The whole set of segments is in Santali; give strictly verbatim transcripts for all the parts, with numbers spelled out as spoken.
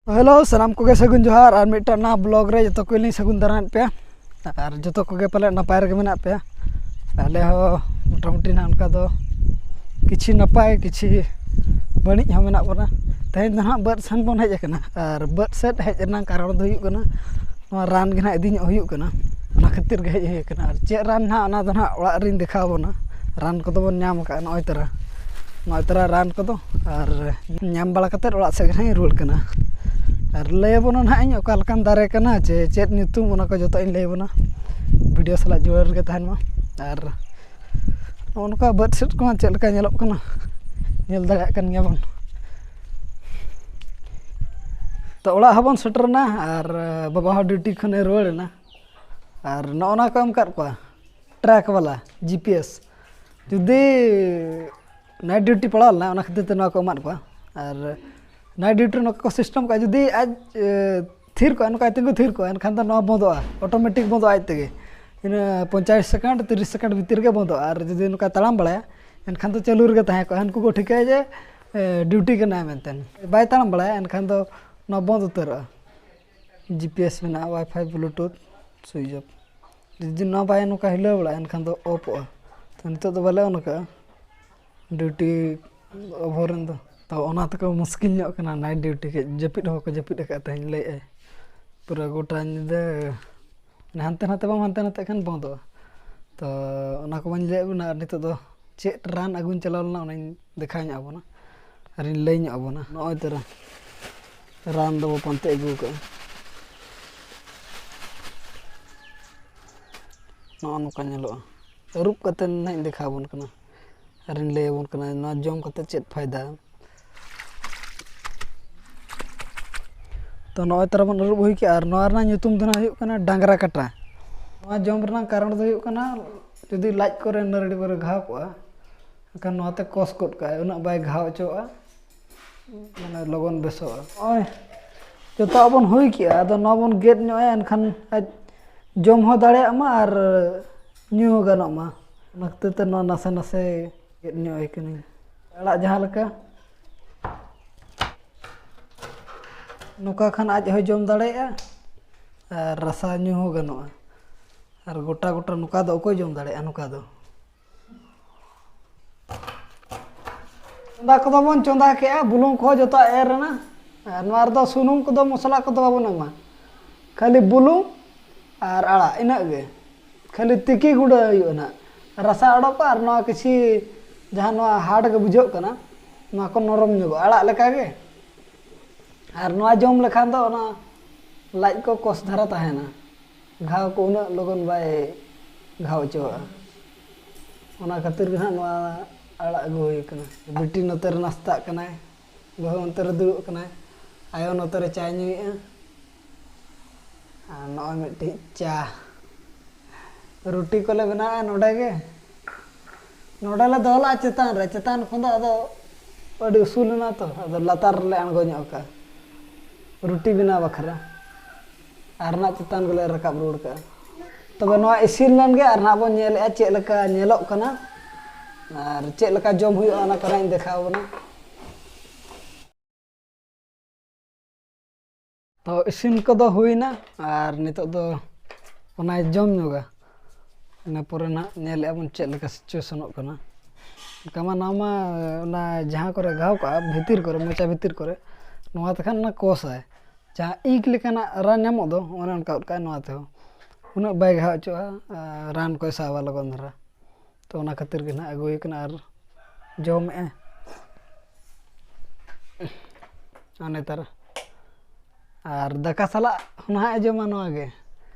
ᱦᱮᱞᱳ, ᱥᱟᱱᱟᱢ ᱠᱚᱜᱮ ᱥᱟᱹᱜᱩᱱ ᱡᱚᱦᱟᱨ᱾ ᱟᱨ ᱢᱤᱫᱴᱟᱝ ᱱᱟᱣᱟ ᱵᱞᱚᱜ ᱨᱮ ᱡᱚᱛᱚ ᱠᱚᱞᱤᱧ ᱥᱟᱹᱜᱩᱱ ᱫᱟᱨᱟᱢᱮᱫ ᱯᱮᱭᱟ᱾ ᱟᱨ ᱡᱚᱛᱚ ᱠᱚᱜᱮ ᱯᱟᱞᱮ ᱱᱟᱯᱟᱭ ᱨᱮᱜᱮ ᱢᱮᱱᱟᱜ ᱯᱮᱭᱟ᱾ ᱟᱞᱮ ᱦᱚᱸ ᱢᱚᱴᱟᱢᱩᱴᱤ ᱱᱟᱜ ᱚᱱᱠᱟ ᱫᱚ ᱠᱤᱪᱷᱤ ᱱᱟᱯᱟᱭ, ᱠᱤᱪᱷᱤ ᱵᱟᱹᱲᱤᱡ ᱦᱚᱸ ᱢᱮᱱᱟᱜ ᱵᱚᱱᱟ᱾ ᱛᱮᱦᱮᱧ ᱫᱚ ᱱᱟᱦᱟᱜ ᱵᱟᱹᱫᱽ ᱥᱮᱱ ᱵᱚᱱ ᱦᱮᱡ ᱟᱠᱟᱱᱟ᱾ ᱟᱨ ᱵᱟᱹᱫᱽ ᱥᱮᱫ ᱦᱮᱡ ᱨᱮᱱᱟᱜ ᱠᱟᱨᱚᱱ ᱫᱚ ᱦᱩᱭᱩᱜ ᱠᱟᱱᱟ, ᱱᱚᱣᱟ ᱨᱟᱱ ᱜᱮ ᱱᱟᱦᱟᱜ ᱤᱫᱤ ᱧᱚᱜ ᱦᱩᱭᱩᱜ ᱠᱟᱱᱟ, ᱚᱱᱟ ᱠᱷᱟᱹᱛᱤᱨ ᱜᱮ ᱦᱮᱡ ᱦᱩᱭ ᱟᱠᱟᱱᱟ᱾ ᱟᱨ ᱪᱮᱫ ᱨᱟᱱ ᱱᱟᱦᱟᱜ, ᱚᱱᱟ ᱫᱚ ᱱᱟᱦᱟᱜ ᱚᱲᱟᱜ ᱨᱤᱧ ᱫᱮᱠᱷᱟᱣ ᱟᱵᱚᱱᱟ᱾ ᱨᱟᱱ ᱠᱚᱫᱚ ᱵᱚᱱ ᱧᱟᱢ ᱟᱠᱟᱫᱼᱟ, ᱱᱚᱜᱼᱚᱭ ᱛᱟᱨᱟ, ᱱᱚᱜᱼᱚᱭ ᱛᱟᱨᱟ ᱨᱟᱱ ᱠᱚᱫᱚ᱾ ᱟᱨ ᱧᱟᱢ ᱵᱟᱲᱟ ᱠᱟᱛᱮᱫ ᱚᱲᱟᱜ ᱥᱮᱫ ᱜᱮ ᱱᱟᱦᱟᱜ ᱤᱧ ᱨᱩᱣᱟᱹᱲ ᱠᱟᱱᱟ᱾ ᱟᱨ ᱞᱟᱹᱭ ᱟᱵᱚᱱᱟ ᱱᱟᱦᱟᱜ ᱤᱧ ᱚᱠᱟ ᱞᱮᱠᱟᱱ ᱫᱟᱨᱮ ᱠᱟᱱᱟ ᱪᱮ ᱪᱮᱫ ᱧᱩᱛᱩᱢ, ᱚᱱᱟ ᱠᱚ ᱡᱚᱛᱚ ᱤᱧ ᱞᱟᱹᱭ ᱟᱵᱚᱱᱟ᱾ ᱵᱷᱤᱰᱤᱭᱳ ᱥᱟᱞᱟᱜ ᱡᱩᱲᱟᱹᱣ ᱨᱮᱜᱮ ᱛᱟᱦᱮᱱ ᱢᱟ᱾ ᱟᱨ ᱱᱚᱜᱼᱚ ᱱᱚᱝᱠᱟ ᱵᱟᱹᱫᱽ ᱥᱮᱫ ᱠᱚᱦᱚᱸ ᱪᱮᱫ ᱞᱮᱠᱟ ᱧᱮᱞᱚᱜ ᱠᱟᱱᱟ, ᱧᱮᱞ ᱫᱟᱲᱮᱭᱟᱜ ᱠᱟᱱ ᱜᱮᱭᱟ ᱵᱚᱱ᱾ ᱛᱚ, ᱚᱲᱟᱜ ᱦᱚᱸᱵᱚᱱ ᱥᱮᱴᱮᱨᱮᱱᱟ ᱟᱨ ᱵᱟᱵᱟ ᱦᱚᱸ ᱰᱤᱭᱩᱴᱤ ᱠᱷᱚᱱᱮ ᱨᱩᱣᱟᱹᱲᱮᱱᱟ᱾ ᱟᱨ ᱱᱚᱜᱼᱚ ᱱᱟ ᱠᱚ ᱮᱢ ᱟᱠᱟᱫ ᱠᱚᱣᱟ, ᱴᱨᱟᱠ ᱵᱟᱞᱟ ᱡᱤ ᱯᱤ ᱮᱥ᱾ ᱡᱩᱫᱤ ᱱᱟᱭᱤᱴ ᱰᱤᱭᱩᱴᱤ ᱯᱟᱲᱟᱣ ᱞᱮᱱᱟ, ᱚᱱᱟ ᱠᱷᱟᱹᱛᱤᱨ ᱛᱮ ᱱᱚᱣᱟ ᱠᱚ ᱮᱢᱟᱫ ᱠᱚᱣᱟ᱾ ᱟᱨ ᱱᱟᱭᱤᱴ ᱰᱤᱭᱩᱴᱤ ᱨᱮ ᱱᱚᱝᱠᱟ ᱠᱚ ᱥᱤᱥᱴᱮᱢ ᱠᱟᱜᱼᱟ, ᱡᱩᱫᱤ ᱟᱡ, ᱮ, ᱛᱷᱤᱨ ᱠᱚᱜᱼᱟ, ᱱᱚᱝᱠᱟ ᱛᱤᱸᱜᱩ ᱛᱷᱤᱨ ᱠᱚᱜᱼᱟ, ᱮᱱᱠᱷᱟᱱ ᱫᱚ ᱱᱚᱣᱟ ᱵᱚᱱᱫᱚᱜᱼᱟ, ᱚᱴᱳᱢᱮᱴᱤᱠ ᱵᱚᱱᱫᱚᱜᱼᱟ ᱟᱡ ᱛᱮᱜᱮ᱾ ᱤᱱᱟᱹ ᱯᱚᱧᱪᱟᱥ ᱥᱮᱠᱮᱱᱰ, ᱛᱤᱨᱤᱥ ᱥᱮᱠᱮᱱᱰ ᱵᱷᱤᱛᱤᱨ ᱨᱮᱜᱮ ᱵᱚᱱᱫᱚᱜᱼᱟ᱾ ᱟᱨ ᱡᱩᱫᱤ ᱱᱚᱝᱠᱟ ᱛᱟᱲᱟᱢ ᱵᱟᱲᱟᱭᱟ, ᱮᱱᱠᱷᱟᱱ ᱫᱚ ᱪᱟᱹᱞᱩ ᱨᱮᱜᱮ ᱛᱟᱦᱮᱸ ᱠᱚᱜᱼᱟ᱾ ᱦᱟᱹᱱᱠᱩ ᱠᱚ ᱴᱷᱤᱠᱟᱹᱭᱟ ᱡᱮ, ᱮ, ᱰᱤᱭᱩᱴᱤ ᱠᱟᱱᱟᱭ ᱢᱮᱱᱛᱮ᱾ ᱵᱟᱭ ᱛᱟᱲᱟᱢ ᱵᱟᱲᱟᱭᱟ, ᱮᱱᱠᱷᱟᱱ ᱫᱚ ᱱᱚᱣᱟ ᱵᱚᱱᱫ ᱩᱛᱟᱹᱨᱚᱜᱼᱟ᱾ ᱡᱤ ᱯᱤ ᱮᱥ ᱢᱮᱱᱟᱜᱼᱟ, ᱣᱟᱭᱯᱷᱟᱭ, ᱵᱞᱩᱴᱩᱛᱷ, ᱥᱩᱭᱤᱪ ᱚᱯᱷ᱾ ᱡᱩᱫᱤ ᱱᱚᱣᱟ ᱵᱟᱭ ᱱᱚᱝᱠᱟ ᱦᱤᱞᱟᱹᱣ ᱵᱟᱲᱟᱜᱼᱟ, ᱮᱱᱠᱷᱟᱱ ᱫᱚ ᱚᱯᱷᱚᱜᱼᱟ᱾ ᱛᱚ, ᱱᱤᱛᱚᱜ ᱫᱚ ᱵᱟᱞᱮ ᱚᱱ ᱟᱠᱟᱫᱼᱟ ᱰᱤᱭᱩᱴᱤ ᱚᱵᱷᱟᱨ ᱨᱮᱱ ᱫᱚ᱾ ᱛᱚ, ᱚᱱᱟ ᱛᱮᱠᱚ ᱢᱩᱥᱠᱤᱞ ᱧᱚᱜ ᱠᱟᱱᱟ ᱱᱟᱭᱤᱴ ᱰᱤᱭᱩᱴᱤ ᱠᱟᱹᱡ᱾ ᱡᱟᱹᱯᱤᱫ ᱦᱚᱸ ᱵᱟᱠᱚ ᱡᱟᱹᱯᱤᱫ ᱟᱠᱟᱫ ᱛᱮᱦᱮᱧ, ᱞᱟᱹᱭᱮᱫᱼᱟᱭ ᱯᱩᱨᱟᱹ ᱜᱚᱴᱟ ᱧᱤᱫᱟᱹ᱾ ᱢᱟᱱᱮ ᱦᱟᱱᱛᱮ ᱱᱟᱛᱮ ᱵᱟᱢ ᱦᱟᱱᱛᱮ ᱱᱟᱛᱮᱜ ᱠᱷᱟᱱ ᱵᱚᱱᱫᱚᱜᱼᱟ᱾ ᱛᱚ, ᱚᱱᱟ ᱠᱚ ᱵᱟᱹᱧ ᱞᱟᱹᱭᱟᱫ ᱵᱮᱱᱟ᱾ ᱟᱨ ᱱᱤᱛᱚᱜ ᱫᱚ ᱪᱮᱫ ᱨᱟᱱ ᱟᱹᱜᱩᱧ ᱪᱟᱞᱟᱣ ᱞᱮᱱᱟ, ᱚᱱᱟᱧ ᱫᱮᱠᱷᱟᱣ ᱧᱚᱜ ᱟᱵᱚᱱᱟ ᱟᱨᱤᱧ ᱞᱟᱹᱭ ᱧᱚᱜ ᱟᱵᱚᱱᱟ᱾ ᱱᱚᱜᱼᱚᱭ ᱛᱚᱨᱟ ᱨᱟᱱ ᱫᱚᱵᱚ ᱯᱟᱱᱛᱮ ᱟᱹᱜᱩ ᱟᱠᱟᱫᱼᱟ᱾ ᱱᱚᱜᱼᱚ ᱱᱚᱝᱠᱟ ᱧᱮᱞᱚᱜᱼᱟ᱾ ᱟᱹᱨᱩᱵ ᱠᱟᱛᱮ ᱱᱟᱦᱟᱜ ᱤᱧ ᱫᱮᱠᱷᱟᱣ ᱟᱵᱚᱱ ᱠᱟᱱᱟ ᱟᱨᱤᱧ ᱞᱟᱹᱭ ᱟᱵᱚᱱ ᱠᱟᱱᱟ ᱱᱚᱣᱟ ᱡᱚᱢ ᱠᱟᱛᱮ ᱪᱮᱫ ᱯᱷᱟᱭᱫᱟ᱾ ᱛᱚ, ᱱᱚᱜᱼᱚᱭ ᱛᱟᱨᱟ ᱵᱚᱱ ᱟᱹᱨᱩᱵ ᱦᱩᱭ ᱠᱮᱜᱼᱟ᱾ ᱟᱨ ᱱᱚᱣᱟ ᱨᱮᱱᱟᱜ ᱧᱩᱛᱩᱢ ᱫᱚ ᱱᱟᱦᱟᱜ ᱦᱩᱭᱩᱜ ᱠᱟᱱᱟ ᱰᱟᱝᱨᱟ ᱠᱟᱴᱟ᱾ ᱱᱚᱣᱟ ᱡᱚᱢ ᱨᱮᱱᱟᱜ ᱠᱟᱨᱚᱱ ᱫᱚ ᱦᱩᱭᱩᱜ ᱠᱟᱱᱟ, ᱡᱩᱫᱤ ᱞᱟᱡ ᱠᱚᱨᱮ ᱱᱟᱹᱨᱲᱤ ᱠᱚᱨᱮ ᱜᱷᱟᱣ ᱠᱚᱜᱼᱟ, ᱮᱱᱠᱷᱟᱱ ᱱᱚᱣᱟᱛᱮ ᱠᱚᱥ ᱜᱚᱫ ᱠᱟᱜᱼᱟᱭ, ᱩᱱᱟᱹᱜ ᱵᱟᱭ ᱜᱷᱟᱣ ᱦᱚᱪᱚᱣᱟᱜᱼᱟ, ᱢᱟᱱᱮ ᱞᱚᱜᱚᱱ ᱵᱮᱥᱚᱜᱼᱟ᱾ ᱱᱚᱜᱼᱚᱭ ᱡᱚᱛᱚᱣᱟᱜ ᱵᱚᱱ ᱦᱩᱭ ᱠᱮᱜᱼᱟ, ᱟᱫᱚ ᱱᱚᱣᱟ ᱵᱚᱱ ᱜᱮᱫ ᱧᱚᱜ ᱟᱭᱟ, ᱮᱱᱠᱷᱟᱱ ᱟᱡ ᱡᱚᱢ ᱦᱚᱸ ᱫᱟᱲᱮᱭᱟᱜ ᱢᱟ ᱟᱨ ᱧᱩ ᱦᱚᱸ ᱜᱟᱱᱚᱜ ᱢᱟ᱾ ᱚᱱᱟ ᱠᱷᱟᱹᱛᱤᱨ ᱛᱮ ᱱᱚᱣᱟ ᱱᱟᱥᱮ ᱱᱟᱥᱮ ᱜᱮᱫ ᱧᱚᱜ ᱟᱭ ᱠᱟᱹᱱᱟᱹᱧ᱾ ᱟᱲᱟᱜ ᱡᱟᱦᱟᱸ ᱞᱮᱠᱟ ᱱᱚᱝᱠᱟ ᱠᱷᱟᱱ ᱟᱡ ᱦᱚᱸᱭ ᱡᱚᱢ ᱫᱟᱲᱮᱭᱟᱜᱼᱟ ᱟᱨ ᱨᱟᱥᱟ ᱧᱩ ᱦᱚᱸ ᱜᱟᱱᱚᱜᱼᱟ᱾ ᱟᱨ ᱜᱚᱴᱟ ᱜᱚᱴᱟ ᱱᱚᱝᱠᱟ ᱫᱚ ᱚᱠᱚᱭ ᱡᱚᱢ ᱫᱟᱲᱮᱭᱟᱜᱼᱟ? ᱱᱚᱝᱠᱟ ᱫᱚ ᱪᱚᱸᱫᱟ ᱠᱚᱫᱚ ᱵᱚᱱ ᱪᱚᱸᱫᱟ ᱠᱮᱜᱼᱟ, ᱵᱩᱞᱩᱝ ᱠᱚᱦᱚᱸ ᱡᱚᱛᱚ ᱮᱨ ᱮᱱᱟ᱾ ᱟᱨ ᱱᱚᱣᱟ ᱨᱮᱫᱚ ᱥᱩᱱᱩᱢ ᱠᱚᱫᱚ, ᱢᱚᱥᱞᱟ ᱠᱚᱫᱚ ᱵᱟᱵᱚᱱ ᱮᱢᱟ, ᱠᱷᱟᱹᱞᱤ ᱵᱩᱞᱩᱝ ᱟᱨ ᱟᱲᱟᱜ, ᱤᱱᱟᱹᱜ ᱜᱮ᱾ ᱠᱷᱟᱹᱞᱤ ᱛᱤᱠᱤ ᱜᱩᱸᱰᱟᱹ ᱦᱩᱭᱩᱜᱼᱟ ᱱᱟᱜ, ᱨᱟᱥᱟ ᱚᱰᱚᱠᱚᱜᱼᱟ᱾ ᱟᱨ ᱱᱚᱣᱟ ᱠᱤᱪᱷᱤ ᱡᱟᱦᱟᱸ ᱱᱚᱣᱟ hard ᱜᱮ ᱵᱩᱡᱷᱟᱹᱜ ᱠᱟᱱᱟ, ᱱᱚᱣᱟ ᱠᱚ ᱱᱚᱨᱚᱢ ᱧᱚᱜᱚᱜᱼᱟ, ᱟᱲᱟᱜ ᱞᱮᱠᱟ ᱜᱮ᱾ ᱟᱨ ᱱᱚᱣᱟ ᱡᱚᱢ ᱞᱮᱠᱷᱟᱱ ᱫᱚ ᱚᱱᱟ ᱞᱟᱡ ᱠᱚ ᱠᱚᱥ ᱫᱷᱟᱨᱟ ᱛᱟᱦᱮᱱᱟ, ᱜᱷᱟᱣ ᱠᱚ ᱩᱱᱟᱹᱜ ᱞᱚᱜᱚᱱ ᱵᱟᱭ ᱜᱷᱟᱣ ᱦᱚᱪᱚᱣᱟᱜᱼᱟ᱾ ᱚᱱᱟ ᱠᱷᱟᱹᱛᱤᱨ ᱜᱮ ᱱᱟᱜ ᱱᱚᱣᱟ ᱟᱲᱟᱜ ᱟᱹᱜᱩ ᱦᱩᱭ ᱠᱟᱱᱟ᱾ ᱵᱤᱴᱤ ᱱᱚᱛᱮ ᱨᱮ ᱱᱟᱥᱛᱟᱜ ᱠᱟᱱᱟᱭ, ᱵᱟᱹᱦᱩ ᱚᱱᱛᱮ ᱨᱮ ᱫᱩᱲᱩᱵ ᱠᱟᱱᱟᱭ, ᱟᱭᱳ ᱱᱚᱛᱮ ᱨᱮ ᱪᱟᱭ ᱧᱩᱭᱮᱫᱼᱟ᱾ ᱟᱨ ᱱᱚᱜᱼᱚᱭ ᱢᱤᱫᱴᱤᱡ ᱪᱟ, ᱨᱩᱴᱤ ᱠᱚᱞᱮ ᱵᱮᱱᱟᱣᱟ ᱱᱚᱰᱮ ᱜᱮ᱾ ᱱᱚᱰᱮ ᱞᱮ ᱫᱚᱦᱚ ᱞᱟᱜᱼᱟ ᱪᱮᱛᱟᱱ ᱨᱮ, ᱪᱮᱛᱟᱱ ᱠᱷᱚᱱ ᱫᱚ ᱟᱫᱚ ᱟᱹᱰᱤ ᱩᱥᱩᱞ ᱮᱱᱟ ᱛᱚ, ᱟᱫᱚ ᱞᱟᱛᱟᱨ ᱨᱮᱞᱮ ᱟᱬᱜᱚ ᱧᱚᱜ ᱠᱟᱜᱼᱟ ᱨᱩᱴᱤ ᱵᱮᱱᱟᱣ ᱵᱟᱠᱷᱨᱟ᱾ ᱟᱨ ᱱᱟᱜ ᱪᱮᱛᱟᱱ ᱜᱮᱞᱮ ᱨᱟᱠᱟᱵ ᱨᱩᱣᱟᱹᱲ ᱠᱟᱜᱼᱟ᱾ ᱛᱚᱵᱮ ᱱᱚᱣᱟ ᱤᱥᱤᱱ ᱞᱮᱱ ᱜᱮ ᱟᱨ ᱱᱟᱜ ᱵᱚᱱ ᱧᱮᱞᱮᱜᱼᱟ ᱪᱮᱫ ᱞᱮᱠᱟ ᱧᱮᱞᱚᱜ ᱠᱟᱱᱟ ᱟᱨ ᱪᱮᱫ ᱞᱮᱠᱟ ᱡᱚᱢ ᱦᱩᱭᱩᱜᱼᱟ, ᱚᱱᱟ ᱠᱚ ᱱᱟᱜ ᱤᱧ ᱫᱮᱠᱷᱟᱣ ᱟᱵᱚᱱᱟ᱾ ᱛᱚ ᱤᱥᱤᱱ ᱠᱚᱫᱚ ᱦᱩᱭᱱᱟ ᱟᱨ ᱱᱤᱛᱚᱜ ᱫᱚ ᱚᱱᱟᱭ ᱡᱚᱢ ᱧᱚᱜᱟ᱾ ᱤᱱᱟᱹ ᱯᱚᱨᱮ ᱱᱟᱜ ᱧᱮᱞᱮᱜᱼᱟ ᱵᱚᱱ ᱪᱮᱫ ᱞᱮᱠᱟ ᱥᱤᱪᱩᱭᱮᱥᱚᱱᱚᱜ ᱠᱟᱱᱟ᱾ ᱚᱱᱠᱟ ᱢᱟ ᱱᱚᱣᱟ ᱢᱟ ᱚᱱᱟ ᱡᱟᱦᱟᱸ ᱠᱚᱨᱮ ᱜᱷᱟᱣ ᱠᱟᱜᱼᱟ ᱵᱷᱤᱛᱤᱨ ᱠᱚᱨᱮ, ᱢᱚᱪᱟ ᱵᱷᱤᱛᱤᱨ ᱠᱚᱨᱮ, ᱱᱚᱣᱟ ᱛᱮᱠᱷᱟᱱ ᱚᱱᱟ ᱠᱚᱥᱟᱭ᱾ ᱡᱟᱦᱟᱸ ᱤᱸᱠ ᱞᱮᱠᱟᱱᱟᱜ ᱨᱟᱱ ᱧᱟᱢᱚᱜ ᱫᱚ, ᱚᱱᱮ ᱚᱱᱠᱟ ᱚᱱᱠᱟ ᱱᱚᱣᱟ ᱛᱮᱦᱚᱸ ᱩᱱᱟᱹᱜ ᱵᱟᱭ ᱜᱷᱟᱣ ᱦᱚᱪᱚᱜᱼᱟ, ᱟᱨ ᱨᱟᱱ ᱠᱚᱭ ᱥᱟᱵᱟ ᱞᱚᱜᱚᱱ ᱫᱷᱟᱨᱟ᱾ ᱛᱚ ᱚᱱᱟ ᱠᱷᱟᱹᱛᱤᱨ ᱜᱮ ᱱᱟᱦᱟᱜ ᱟᱹᱜᱩ ᱦᱩᱭ ᱠᱟᱱᱟ ᱟᱨ ᱡᱚᱢᱮᱜᱼᱟ᱾ ᱟᱨ ᱱᱮᱛᱟᱨ ᱟᱨ ᱫᱟᱠᱟ ᱥᱟᱞᱟᱜ ᱱᱟᱦᱟᱜ ᱮ ᱡᱚᱢᱟ ᱱᱚᱣᱟ ᱜᱮ᱾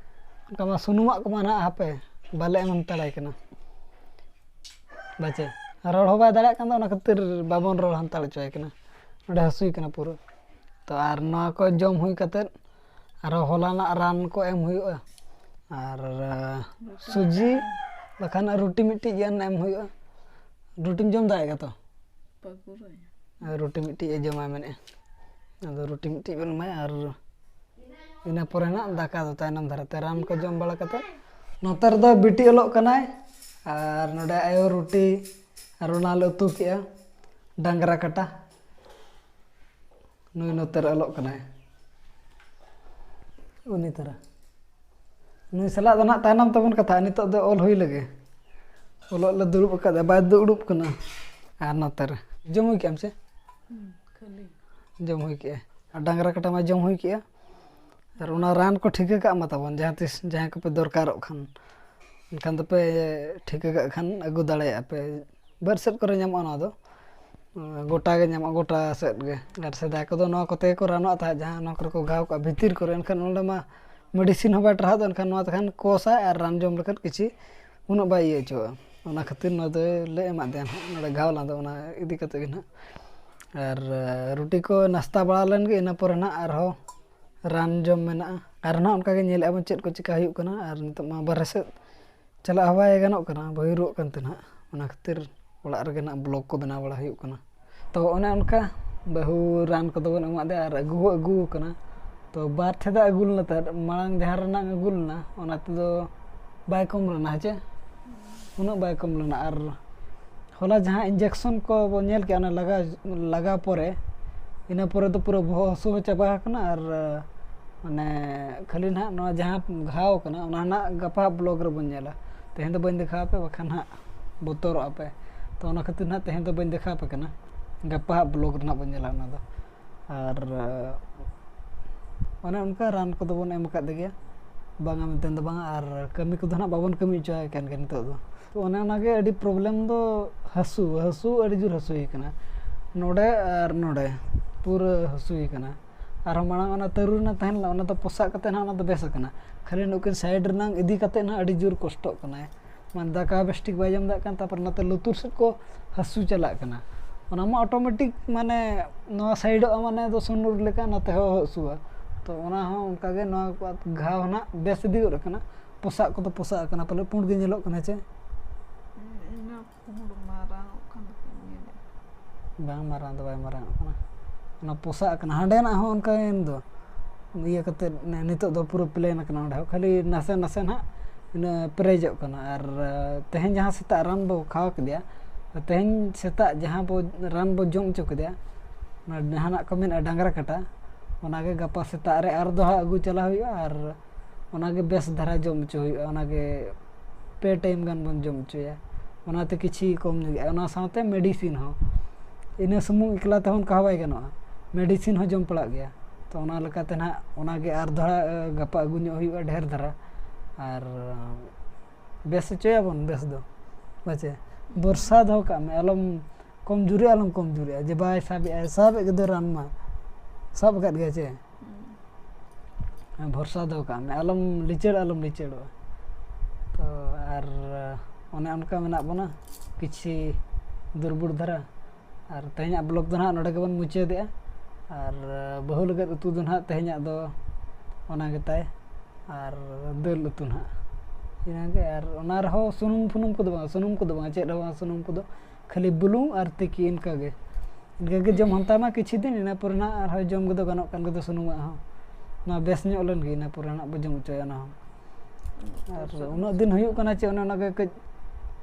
ᱚᱱᱠᱟ ᱢᱟ ᱥᱩᱱᱩᱢᱟᱜ ᱠᱚᱢᱟ ᱱᱟᱦᱟᱜ ᱦᱟᱯᱮ ᱵᱟᱞᱮ ᱮᱢ ᱦᱟᱛᱟᱲᱟᱭ ᱠᱟᱱᱟ᱾ ᱵᱟᱪᱮ, ᱨᱚᱲ ᱦᱚᱸ ᱵᱟᱭ ᱫᱟᱲᱮᱭᱟᱜ ᱠᱟᱱ ᱫᱚ, ᱚᱱᱟ ᱠᱷᱟᱹᱛᱤᱨ ᱵᱟᱵᱚᱱ ᱨᱚᱲ ᱦᱟᱛᱟᱲ ᱦᱚᱪᱚᱭ ᱠᱟᱱᱟ᱾ ᱱᱚᱰᱮ ᱦᱟᱹᱥᱩᱭ ᱠᱟᱱᱟ ᱯᱩᱨᱟᱹ᱾ ᱛᱚ ᱟᱨ ᱱᱚᱣᱟ ᱠᱚ ᱡᱚᱢ ᱦᱩᱭ ᱠᱟᱛᱮᱫ ᱟᱨᱦᱚᱸ ᱦᱚᱞᱟᱱᱟᱜ ᱨᱟᱱ ᱠᱚ ᱮᱢ ᱦᱩᱭᱩᱜᱼᱟ᱾ ᱟᱨ ᱥᱩᱡᱤ ᱵᱟᱠᱷᱟᱱ ᱨᱩᱴᱤ ᱢᱤᱫᱴᱤᱡ ᱜᱟᱱ ᱮᱢ ᱦᱩᱭᱩᱜᱼᱟ᱾ ᱨᱩᱴᱤᱢ ᱡᱚᱢ ᱫᱟᱲᱮᱭᱟᱜ ᱜᱮᱭᱟ ᱛᱚ? ᱯᱟᱹᱜᱩᱨᱟᱹᱧ᱾ ᱟᱨ ᱨᱩᱴᱤ ᱢᱤᱫᱴᱤᱡ ᱮ ᱡᱚᱢᱟ ᱢᱮᱱᱮᱫᱼᱟ᱾ ᱟᱫᱚ ᱨᱩᱴᱤ ᱢᱤᱫᱴᱤᱡ ᱵᱚᱱ ᱮᱢᱟᱭᱟ ᱟᱨ ᱤᱱᱟᱹ ᱯᱚᱨᱮ ᱱᱟᱜ ᱫᱟᱠᱟ ᱫᱚ ᱛᱟᱭᱱᱚᱢ ᱫᱷᱟᱨᱟ ᱛᱮ᱾ ᱨᱟᱱ ᱠᱚ ᱡᱚᱢ ᱵᱟᱲᱟ ᱠᱟᱛᱮᱫ ᱱᱚᱛᱮ ᱨᱮᱫᱚ ᱵᱤᱴᱤ ᱚᱞᱚᱜ ᱠᱟᱱᱟᱭ ᱟᱨ ᱱᱚᱰᱮ ᱟᱭᱳ ᱨᱩᱴᱤ ᱟᱨ ᱚᱱᱟ ᱞᱮ ᱩᱛᱩ ᱠᱮᱜᱼᱟ, ᱰᱟᱝᱨᱟ ᱠᱟᱴᱟ᱾ ᱱᱩᱭ ᱱᱚᱛᱮ ᱨᱮ ᱚᱞᱚᱜ ᱠᱟᱱᱟᱭ᱾ ᱩᱱᱤ ᱛᱟᱨᱟ᱾ ᱱᱩᱭ ᱥᱟᱞᱟᱜ ᱫᱚ ᱱᱟᱜ ᱛᱟᱭᱱᱚᱢ ᱛᱮᱵᱚᱱ ᱠᱟᱛᱷᱟᱜᱼᱟ᱾ ᱱᱤᱛᱚᱜ ᱫᱚ ᱚᱞ ᱦᱩᱭ ᱞᱮᱜᱮ᱾ ᱚᱞᱚᱜ ᱞᱮ ᱫᱩᱲᱩᱵ ᱟᱠᱟᱫᱟ, ᱵᱟᱭ ᱫᱩᱲᱩᱵ ᱠᱟᱱᱟ᱾ ᱟᱨ ᱱᱚᱛᱮ ᱨᱮ ᱡᱚᱢ ᱦᱩᱭ ᱠᱮᱜ ᱟᱢ ᱥᱮ? ᱦᱩᱸ, ᱠᱷᱟᱹᱞᱤ᱾ ᱡᱚᱢ ᱦᱩᱭ ᱠᱮᱜᱼᱟ᱾ ᱟᱨ ᱰᱟᱝᱨᱟ ᱠᱟᱴᱟ ᱢᱟ ᱡᱚᱢ ᱦᱩᱭ ᱠᱮᱜᱼᱟ᱾ ᱟᱨ ᱚᱱᱟ ᱨᱟᱱ ᱠᱚ ᱴᱷᱤᱠᱟᱹ ᱠᱟᱜ ᱢᱟ ᱛᱟᱵᱚᱱ, ᱡᱟᱦᱟᱸ ᱛᱤᱥ ᱡᱟᱦᱟᱸᱭ ᱠᱚᱯᱮ ᱫᱚᱨᱠᱟᱨᱚᱜ ᱠᱷᱟᱱ, ᱮᱱᱠᱷᱟᱱ ᱫᱚᱯᱮ ᱴᱷᱤᱠᱟᱹ ᱠᱟᱜ ᱠᱷᱟᱱ ᱟᱹᱜᱩ ᱫᱟᱲᱮᱭᱟᱜᱼᱟ ᱯᱮ᱾ ᱵᱟᱨ ᱥᱮᱫ ᱠᱚᱨᱮ ᱧᱟᱢᱚᱜᱼᱟ ᱱᱚᱣᱟ ᱫᱚ, ᱜᱚᱴᱟ ᱜᱮ ᱧᱟᱢᱚᱜᱼᱟ, ᱜᱚᱴᱟ ᱥᱮᱫ ᱜᱮ᱾ ᱟᱨ ᱥᱮᱫᱟᱭ ᱠᱚᱫᱚ ᱱᱚᱣᱟ ᱠᱚᱛᱮ ᱜᱮᱠᱚ ᱨᱟᱱᱚᱜ ᱛᱟᱦᱮᱸᱫ, ᱡᱟᱦᱟᱸ ᱱᱚᱣᱟ ᱠᱚᱨᱮ ᱠᱚ ᱜᱷᱟᱣ ᱠᱚᱜᱼᱟ ᱵᱷᱤᱛᱤᱨ ᱠᱚᱨᱮ, ᱮᱱᱠᱷᱟᱱ ᱚᱸᱰᱮ ᱢᱟ ᱢᱮᱰᱤᱥᱤᱱ ᱦᱚᱸ ᱵᱟᱭ ᱴᱟᱨᱦᱟᱣ ᱫᱚ, ᱮᱱᱠᱷᱟᱱ ᱱᱚᱣᱟ ᱛᱮᱠᱷᱟᱱ ᱠᱚᱥᱟ ᱟᱨ ᱨᱟᱱ ᱡᱚᱢ ᱞᱮᱠᱷᱟᱱ ᱠᱤᱪᱷᱤ ᱩᱱᱟᱹᱜ ᱵᱟᱭ ᱤᱭᱟᱹ ᱦᱚᱪᱚᱣᱟᱜᱼᱟ᱾ ᱚᱱᱟ ᱠᱷᱟᱹᱛᱤᱨ ᱱᱚᱣᱟ ᱫᱚᱞᱮ ᱮᱢᱟᱫ ᱫᱮᱭᱟ ᱱᱟᱦᱟᱜ, ᱱᱚᱰᱮ ᱜᱷᱟᱣ ᱞᱟᱸᱫᱟ ᱚᱱᱟ ᱤᱫᱤ ᱠᱟᱛᱮ ᱜᱮ ᱱᱟᱦᱟᱜ᱾ ᱟᱨ ᱨᱩᱴᱤ ᱠᱚ ᱱᱟᱥᱛᱟ ᱵᱟᱲᱟ ᱞᱮᱱ ᱜᱮ, ᱤᱱᱟᱹ ᱯᱚᱨᱮ ᱱᱟᱦᱟᱜ ᱟᱨᱦᱚᱸ ᱨᱟᱱ ᱡᱚᱢ ᱢᱮᱱᱟᱜᱼᱟ᱾ ᱟᱨ ᱱᱟᱦᱟᱜ ᱚᱱᱠᱟ ᱜᱮ ᱧᱮᱞᱮᱫᱼᱟ ᱵᱚᱱ ᱪᱮᱫ ᱠᱚ ᱪᱤᱠᱟ ᱦᱩᱭᱩᱜ ᱠᱟᱱᱟ᱾ ᱟᱨ ᱱᱤᱛᱚᱜ ᱢᱟ ᱵᱟᱨᱦᱮ ᱥᱮᱫ ᱪᱟᱞᱟᱜ ᱦᱚᱸ ᱵᱟᱭ ᱜᱟᱱᱚᱜ ᱠᱟᱱᱟ, ᱵᱟᱹᱦᱩᱭ ᱨᱩᱣᱟᱹᱜ ᱠᱟᱱ ᱛᱮ ᱱᱟᱦᱟᱜ᱾ ᱚᱱᱟ ᱠᱷᱟᱹᱛᱤᱨ ᱚᱲᱟᱜ ᱨᱮᱜᱮ ᱱᱟᱦᱟᱜ ᱵᱞᱚᱜ ᱠᱚ ᱵᱮᱱᱟᱣ ᱵᱟᱲᱟ ᱦᱩᱭᱩᱜ ᱠᱟᱱᱟ᱾ ᱛᱚ ᱚᱱᱮ ᱚᱱᱠᱟ ᱵᱟᱹᱦᱩ ᱨᱟᱱ ᱠᱚᱫᱚ ᱵᱚᱱ ᱮᱢᱟᱫ ᱫᱮᱭᱟ ᱟᱨ ᱟᱹᱜᱩ ᱦᱚᱸ ᱟᱹᱜᱩ ᱟᱠᱟᱱᱟ᱾ ᱛᱚ ᱵᱟᱨ ᱴᱷᱮᱫᱟ ᱟᱹᱜᱩ ᱞᱮᱱᱟ, ᱛᱟᱨ ᱢᱟᱲᱟᱝ ᱡᱟᱦᱟᱸ ᱨᱮᱱᱟᱜ ᱟᱹᱜᱩ ᱞᱮᱱᱟ ᱚᱱᱟ ᱛᱮᱫᱚ ᱵᱟᱭ ᱠᱚᱢ ᱞᱮᱱᱟ, ᱦᱮᱸ ᱪᱮ? ᱩᱱᱟᱹᱜ ᱵᱟᱭ ᱠᱚᱢ ᱞᱮᱱᱟ᱾ ᱟᱨ ᱦᱚᱞᱟ ᱡᱟᱦᱟᱸ ᱤᱧᱡᱮᱠᱥᱚᱱ ᱠᱚ ᱵᱚᱱ ᱧᱮᱞ ᱠᱮᱜᱼᱟ, ᱚᱱᱟ ᱞᱟᱜᱟᱣ, ᱞᱟᱜᱟᱣ ᱯᱚᱨᱮ, ᱤᱱᱟᱹ ᱯᱚᱨᱮ ᱫᱚ ᱯᱩᱨᱟᱹ ᱵᱚᱦᱚᱜ ᱦᱟᱹᱥᱩ ᱦᱚᱸ ᱪᱟᱵᱟ ᱟᱠᱟᱱᱟ᱾ ᱟᱨ ᱢᱟᱱᱮ ᱠᱷᱟᱹᱞᱤ ᱱᱟᱦᱟᱜ ᱱᱚᱣᱟ ᱡᱟᱦᱟᱸ ᱜᱷᱟᱣ ᱠᱟᱱᱟ, ᱚᱱᱟ ᱱᱟᱦᱟᱜ ᱜᱟᱯᱟ ᱵᱞᱚᱜ ᱨᱮᱵᱚᱱ ᱧᱮᱞᱟ᱾ ᱛᱮᱦᱮᱧ ᱫᱚ ᱵᱟᱹᱧ ᱫᱮᱠᱷᱟᱣ ᱟᱯᱮ, ᱵᱟᱠᱷᱟᱱ ᱱᱟᱦᱟᱜ ᱵᱚᱛᱚᱨᱚᱜ ᱟᱯᱮ᱾ ᱛᱚ ᱚᱱᱟ ᱠᱷᱟᱹᱛᱤᱨ ᱱᱟᱦᱟᱜ ᱛᱮᱦᱮᱧ ᱫᱚ ᱵᱟᱹᱧ ᱫᱮᱠᱷᱟᱣ ᱟᱯᱮ ᱠᱟᱱᱟ, ᱜᱟᱯᱟ ᱦᱟᱸᱜ ᱵᱞᱚᱜ ᱨᱮ ᱱᱟᱦᱟᱜ ᱵᱚᱱ ᱧᱮᱞᱟ ᱚᱱᱟ ᱫᱚ᱾ ᱟᱨ ᱚᱱᱮ ᱚᱱᱠᱟ ᱨᱟᱱ ᱠᱚᱫᱚ ᱵᱚᱱ ᱮᱢ ᱟᱠᱟᱫ ᱜᱮᱭᱟ, ᱵᱟᱝᱟ ᱢᱮᱱᱛᱮ ᱫᱚ ᱵᱟᱝᱟ᱾ ᱟᱨ ᱠᱟᱹᱢᱤ ᱠᱚᱫᱚ ᱱᱟᱦᱟᱜ ᱵᱟᱵᱚᱱ ᱠᱟᱹᱢᱤ ᱦᱚᱪᱚᱣᱟᱭ ᱠᱟᱱ ᱜᱮᱭᱟ ᱱᱤᱛᱚᱜ ᱫᱚ᱾ ᱛᱚ ᱚᱱᱮ ᱚᱱᱟᱜᱮ ᱟᱹᱰᱤ ᱯᱨᱚᱵᱞᱮᱢ ᱫᱚ, ᱦᱟᱹᱥᱩ, ᱦᱟᱹᱥᱩ ᱟᱹᱰᱤ ᱡᱳᱨ ᱦᱟᱹᱥᱩᱭᱮ ᱠᱟᱱᱟ ᱱᱚᱰᱮ ᱟᱨ ᱱᱚᱰᱮ, ᱯᱩᱨᱟᱹ ᱦᱟᱹᱥᱩᱭᱮ ᱠᱟᱱᱟ᱾ ᱟᱨᱦᱚᱸ ᱢᱟᱲᱟᱝ ᱚᱱᱟ ᱛᱟᱹᱨᱩ ᱨᱮᱱᱟᱜ ᱛᱟᱦᱮᱸ ᱞᱮᱱᱟ, ᱚᱱᱟ ᱫᱚ ᱯᱚᱥᱟᱜ ᱠᱟᱛᱮ ᱱᱟᱦᱟᱜ ᱚᱱᱟ ᱫᱚ ᱵᱮᱥ ᱟᱠᱟᱱᱟ᱾ ᱠᱷᱟᱹᱞᱤ ᱱᱩᱠᱤᱱ ᱥᱟᱭᱤᱰ ᱨᱮᱱᱟᱝ ᱤᱫᱤ ᱠᱟᱛᱮ ᱱᱟᱦᱟᱜ ᱟᱹᱰᱤ ᱡᱳᱨ ᱠᱚᱥᱴᱚᱜ ᱠᱟᱱᱟᱭ, ᱢᱟᱱᱮ ᱫᱟᱠᱟ ᱵᱮᱥ ᱴᱷᱤᱠ ᱵᱟᱭ ᱡᱚᱢ ᱫᱟᱲᱮᱭᱟᱜ ᱠᱟᱱ, ᱛᱟᱨᱯᱚᱨ ᱱᱚᱛᱮ ᱞᱩᱛᱩᱨ ᱥᱮᱫ ᱠᱚ ᱦᱟᱹᱥᱩ ᱪᱟᱞᱟᱜ ᱠᱟᱱᱟ᱾ ᱚᱱᱟ ᱢᱟ ᱚᱴᱳᱢᱮᱴᱤᱠ, ᱢᱟᱱᱮ ᱱᱚᱣᱟ ᱥᱟᱭᱤᱰᱚᱜᱼᱟ, ᱢᱟᱱᱮ ᱫᱚ ᱥᱩᱱᱩᱨ ᱞᱮᱠᱟ ᱱᱚᱛᱮ ᱦᱚᱸ ᱦᱟᱹᱥᱩᱜᱼᱟ᱾ ᱛᱚ ᱚᱱᱟ ᱦᱚᱸ ᱚᱱᱠᱟᱜᱮ ᱱᱚᱣᱟ ᱜᱷᱟᱣ ᱱᱟᱜ ᱵᱮᱥ ᱤᱫᱤ ᱜᱚᱫ ᱟᱠᱟᱱᱟ᱾ ᱯᱚᱥᱟᱜ ᱠᱚᱫᱚ ᱯᱚᱥᱟᱜ ᱟᱠᱟᱱᱟ, ᱯᱟᱞᱮ ᱯᱩᱸᱰ ᱜᱮ ᱧᱮᱞᱚᱜ ᱠᱟᱱᱟ ᱪᱮ? ᱤᱱᱟᱹ ᱯᱩᱸᱰ ᱢᱟᱨᱟᱝ ᱚᱜ ᱠᱷᱟᱱ ᱫᱚ ᱧᱮᱞᱮᱫ᱾ ᱵᱟᱝ ᱢᱟᱨᱟᱝ ᱫᱚ ᱵᱟᱭ ᱢᱟᱨᱟᱝ ᱚᱜ ᱠᱟᱱᱟ, ᱚᱱᱟ ᱯᱚᱥᱟᱜ ᱟᱠᱟᱱᱟ᱾ ᱦᱟᱸᱰᱮᱱᱟᱜ ᱦᱚᱸ ᱚᱱᱠᱟ ᱮᱱ ᱫᱚ ᱤᱭᱟᱹ ᱠᱟᱛᱮᱫ ᱱᱤᱛᱚᱜ ᱫᱚ ᱯᱩᱨᱟᱹ ᱯᱞᱮᱱ ᱟᱠᱟᱱᱟ᱾ ᱚᱸᱰᱮ ᱦᱚᱸ ᱠᱷᱟᱹᱞᱤ ᱱᱟᱥᱮ ᱱᱟᱥᱮ ᱱᱟᱦᱟᱜ ᱤᱱᱟᱹ ᱯᱮᱨᱮᱡᱚᱜ ᱠᱟᱱᱟ᱾ ᱟᱨ ᱛᱮᱦᱮᱧ ᱡᱟᱦᱟᱸ ᱥᱮᱛᱟᱜ ᱨᱟᱱ ᱵᱚ ᱠᱷᱟᱣᱟ ᱠᱮᱫᱮᱭᱟ, ᱛᱮᱦᱮᱧ ᱥᱮᱛᱟᱜ ᱡᱟᱦᱟᱸ ᱵᱚ ᱨᱟᱱ ᱵᱚ ᱡᱚᱢ ᱦᱚᱪᱚ ᱠᱮᱫᱮᱭᱟ, ᱚᱱᱟ ᱡᱟᱦᱟᱱᱟᱜ ᱠᱚ ᱢᱮᱱᱟ ᱰᱟᱝᱨᱟ ᱠᱟᱴᱟ, ᱚᱱᱟᱜᱮ ᱜᱟᱯᱟ ᱥᱮᱛᱟᱜ ᱨᱮ ᱟᱨ ᱫᱚᱦᱲᱟ ᱟᱹᱜᱩ ᱪᱟᱞᱟᱣ ᱦᱩᱭᱩᱜᱼᱟ᱾ ᱟᱨ ᱚᱱᱟᱜᱮ ᱵᱮᱥ ᱫᱷᱟᱨᱟ ᱡᱚᱢ ᱦᱚᱪᱚ ᱦᱩᱭᱩᱜᱼᱟ᱾ ᱚᱱᱟᱜᱮ ᱯᱮ ᱴᱟᱭᱤᱢ ᱜᱟᱱ ᱵᱚᱱ ᱡᱚᱢ ᱦᱚᱪᱚᱭᱟ᱾ ᱚᱱᱟᱛᱮ ᱠᱤᱪᱷᱤ ᱠᱚᱢ ᱧᱚᱜᱚᱜᱼᱟ᱾ ᱚᱱᱟ ᱥᱟᱶᱛᱮ ᱢᱮᱰᱤᱥᱤᱱ ᱦᱚᱸ, ᱤᱱᱟᱹ ᱥᱩᱢᱩᱝ ᱮᱠᱞᱟ ᱛᱮᱦᱚᱸ ᱚᱱᱠᱟ ᱦᱚᱸ ᱵᱟᱭ ᱜᱟᱱᱚᱜᱼᱟ᱾ ᱢᱮᱰᱤᱥᱤᱱ ᱦᱚᱸ ᱡᱚᱢ ᱯᱟᱲᱟᱜ ᱜᱮᱭᱟ᱾ ᱛᱚ ᱚᱱᱟ ᱞᱮᱠᱟᱛᱮ ᱱᱟᱦᱟᱜ ᱚᱱᱟᱜᱮ ᱟᱨ ᱫᱚᱦᱲᱟ ᱜᱟᱯᱟ ᱟᱹᱜᱩ ᱧᱚᱜ ᱦᱩᱭᱩᱜᱼᱟ ᱰᱷᱮᱨ ᱫᱷᱟᱨᱟ᱾ ᱟᱨ ᱵᱮᱥ ᱦᱚᱪᱚᱭᱟᱵᱚᱱ ᱵᱮᱥ ᱫᱚ᱾ ᱵᱟᱪᱮ, ᱵᱷᱚᱨᱥᱟ ᱫᱚᱦᱚ ᱠᱟᱜ ᱢᱮ, ᱟᱞᱚᱢ ᱠᱚᱢ ᱡᱩᱨᱤ, ᱟᱞᱚᱢ ᱠᱚᱢ ᱡᱩᱨᱤᱜᱼᱟ ᱡᱮ ᱵᱟᱭ ᱥᱟᱵᱮᱜᱼᱟ᱾ ᱥᱟᱵᱮᱫ ᱜᱮ ᱫᱚ ᱨᱟᱱ ᱢᱟ ᱥᱟᱵ ᱟᱠᱟᱫ ᱜᱮᱭᱟ ᱪᱮ᱾ ᱵᱷᱚᱨᱥᱟ ᱫᱚᱦᱚ ᱠᱟᱜ ᱢᱮ, ᱟᱞᱚᱢ ᱞᱤᱪᱟᱹᱲ, ᱟᱞᱚᱢ ᱞᱤᱪᱟᱹᱲᱚᱜᱼᱟ᱾ ᱛᱚ ᱟᱨ ᱚᱱᱮ ᱚᱱᱠᱟ ᱢᱮᱱᱟᱜ ᱵᱚᱱᱟ, ᱠᱤᱪᱷᱤ ᱫᱩᱨᱵᱚᱲ ᱫᱷᱟᱨᱟ᱾ ᱟᱨ ᱛᱮᱦᱮᱧᱟᱜ ᱵᱞᱚᱜ ᱫᱚ ᱱᱟᱦᱟᱜ ᱱᱚᱰᱮ ᱜᱮᱵᱚᱱ ᱢᱩᱪᱟᱹᱫᱮᱜᱼᱟ᱾ ᱟᱨ ᱵᱟᱹᱦᱩ ᱞᱟᱹᱜᱤᱫ ᱩᱛᱩ ᱫᱚ ᱱᱟᱦᱟᱜ ᱛᱮᱦᱮᱧᱟᱜ ᱫᱚ ᱚᱱᱟ ᱜᱮᱛᱟᱭ, ᱟᱨ ᱫᱟᱹᱞ ᱩᱛᱩ ᱱᱟᱦᱟᱜ ᱤᱱᱟᱹᱜᱮ᱾ ᱟᱨ ᱚᱱᱟ ᱨᱮᱦᱚᱸ ᱥᱩᱱᱩᱢ ᱯᱷᱩᱱᱩᱢ ᱠᱚᱫᱚ ᱵᱟᱝ, ᱥᱩᱱᱩᱢ ᱠᱚᱫᱚ ᱵᱟᱝ, ᱪᱮᱫ ᱦᱚᱸ ᱵᱟᱝ, ᱥᱩᱱᱩᱢ ᱠᱚᱫᱚ ᱠᱷᱟᱹᱞᱤ ᱵᱩᱞᱩᱝ ᱟᱨ ᱛᱤᱠᱤ, ᱤᱱᱠᱟᱹᱜᱮ᱾ ᱤᱱᱠᱟᱹᱜᱮ ᱡᱚᱢ ᱦᱟᱱᱛᱟᱭ ᱢᱟ ᱠᱤᱪᱷᱩ ᱫᱤᱱ, ᱤᱱᱟᱹ ᱯᱚᱨᱮ ᱱᱟᱦᱟᱜ ᱟᱨᱦᱚᱸ ᱡᱚᱢ ᱠᱚᱫᱚ ᱜᱟᱱᱚᱜ ᱠᱟᱱ ᱜᱮᱫᱚ ᱥᱩᱱᱩᱢᱟᱜ ᱦᱚᱸ᱾ ᱱᱚᱣᱟ ᱵᱮᱥ ᱧᱚᱜ ᱞᱮᱱ ᱜᱮ, ᱤᱱᱟᱹ ᱯᱚᱨᱮ ᱱᱟᱦᱟᱜ ᱵᱚ ᱡᱚᱢ ᱦᱚᱪᱚᱭᱟ ᱚᱱᱟ ᱦᱚᱸ᱾ ᱟᱨ ᱩᱱᱟᱹᱜ ᱫᱤᱱ ᱦᱩᱭᱩᱜ ᱠᱟᱱᱟ ᱪᱮ, ᱚᱱᱮ ᱚᱱᱟᱜᱮ ᱠᱟᱹᱡ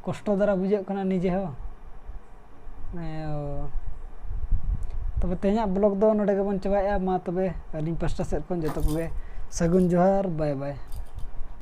ᱠᱚᱥᱴᱚ ᱫᱷᱟᱨᱟ ᱵᱩᱡᱷᱟᱹᱜ ᱠᱟᱱᱟ ᱱᱤᱡᱮ ᱦᱚᱸ᱾ ᱦᱮᱸ, ᱛᱚᱵᱮ ᱛᱮᱦᱮᱧᱟᱜ ᱵᱞᱚᱜ ᱫᱚ ᱱᱚᱰᱮ ᱜᱮᱵᱚᱱ ᱪᱟᱵᱟᱭᱮᱜᱼᱟ᱾ ᱢᱟ ᱛᱚᱵᱮ ᱟᱹᱞᱤᱧ ᱯᱟᱥᱴᱟ ᱥᱮᱫ ᱠᱷᱚᱱ ᱡᱚᱛᱚ ᱠᱚᱜᱮ ᱥᱟᱹᱜᱩᱱ ᱡᱚᱦᱟᱨ, ᱵᱟᱭ ᱵᱟᱭ᱾